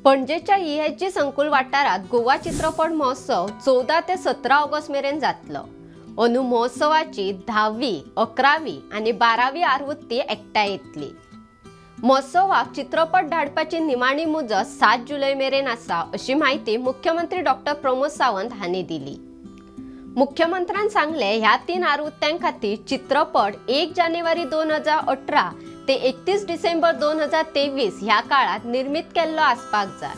पणजेच्या EHG संकुल वाठारात गोवा चित्रपट महोत्सव 14 ते 17 ऑगस्ट मेरेन जातलो। अंदू महोत्सवाची 10वी, 11वी आनी 12वी आवृत्ती एकठांय येतली। महोत्सवाक चित्रपट धाडपाची निमाणी मुजत 7 जुलय मेरेन आसा अशी म्हायती मुख्यमंत्री डॉक्टर प्रमोद सावंत हांणी दिली। मुख्यमंत्र्यान सांगले ह्या 3 आवृत्त्यां खातीर चित्रपट 1 जानेवारी 2018 ते 31 डिसेंबर 2023 ह्या काळात निर्मित केल्लो आसपाक जाय।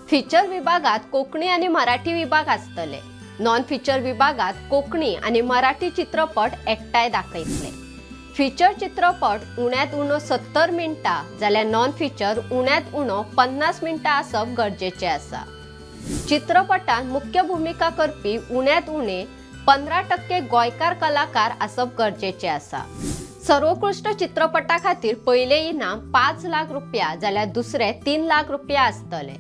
फीचर विभागात कोंकणी आनी मराठी विभाग आसतले। नॉन फीचर विभागात कोंकणी आनी मराठी चित्रपट एकठांय दाखयतले। फीचर चित्रपट उण्यात उणो 70 मिनटां जाल्यार नॉन फीचर उण्यात उणो 50 मिनटां आसप गरजेचें आसा। चित्रपटान मुख्य भूमिका करपी उण्यात उणे 15% गोंयकार कलाकार आसप गरजेचें आसा। सर्वोत्कृष्ट चित्रपटा खातीर पयलें इनाम 5 लाख रुपया जाल्यार दुसरें 3 लाख रुपया आसतले।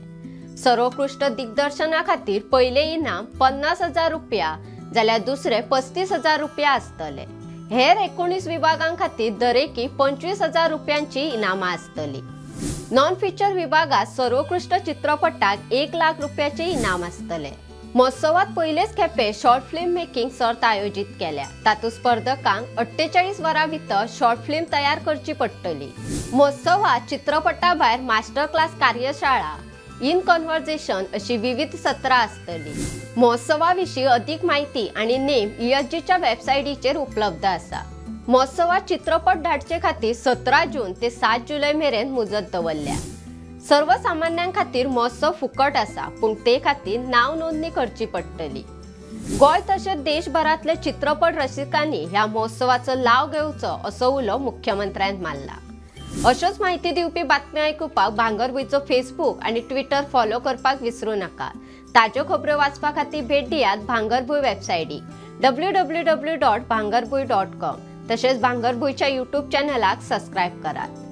सर्वोत्कृष्ट दिग्दर्शना खातीर पयलें इनाम 50,000 रुपया जाल्यार दुसरें 35,000 रुपया आसतले। हेर 19 विभागां खातीर दरेकी 25,000 रुपयांची इनामां आसतली। नॉन फीचर विभागात सर्वोत्कृष्ट चित्रपटाक 1 लाख रुपयाचे इनाम आसतले। महोत्सवात पयलेच खेपे शॉर्ट फिल्म मेकिंग सर्त आयोजीत केल्या। तातूंत स्पर्धकांक 48 वरां भितर शॉर्ट फिल्म तयार करची पडटली। महोत्सवात चित्रपटा भायर मास्टर क्लास कार्यशाळा, इन कन्व्हर्सेशन अशी विविध सत्रां आसतली। महोत्सवा विशीं अदीक म्हायती आनी नेम EHGच्या वेबसायटीचेर उपलब्ध आसा। महोत्सवात चित्रपट धाडचे खातीर 17 जून ते 7 जुलय मेरेन मुजत दवरल्या। सर्वसामान्यां खातीर महोत्सव फुकट आसा, पूण ते खातीर नाव नोंदणी करची पडटली। गोंय तशेंच देशभरांतले चित्रपट रसिकांनी ह्या महोत्सवाचो लाव घेवचो असो उलो मुख्यमंत्र्यान मारला। अश्योच म्हायती दिवपी बातम्यो आयकुपाक भांगरभूंयचो फेसबूक आनी ट्विटर फॉलो करपाक विसरू नाका। ताज्यो खबऱ्यो वाचपा खातीर भेट दियात भांगरभूंय वेबसायटीक www.bhangarbhuy.com तशेंच भांगरभूंयच्या यूट्यूब चॅनलाक सबस्क्रायब करात।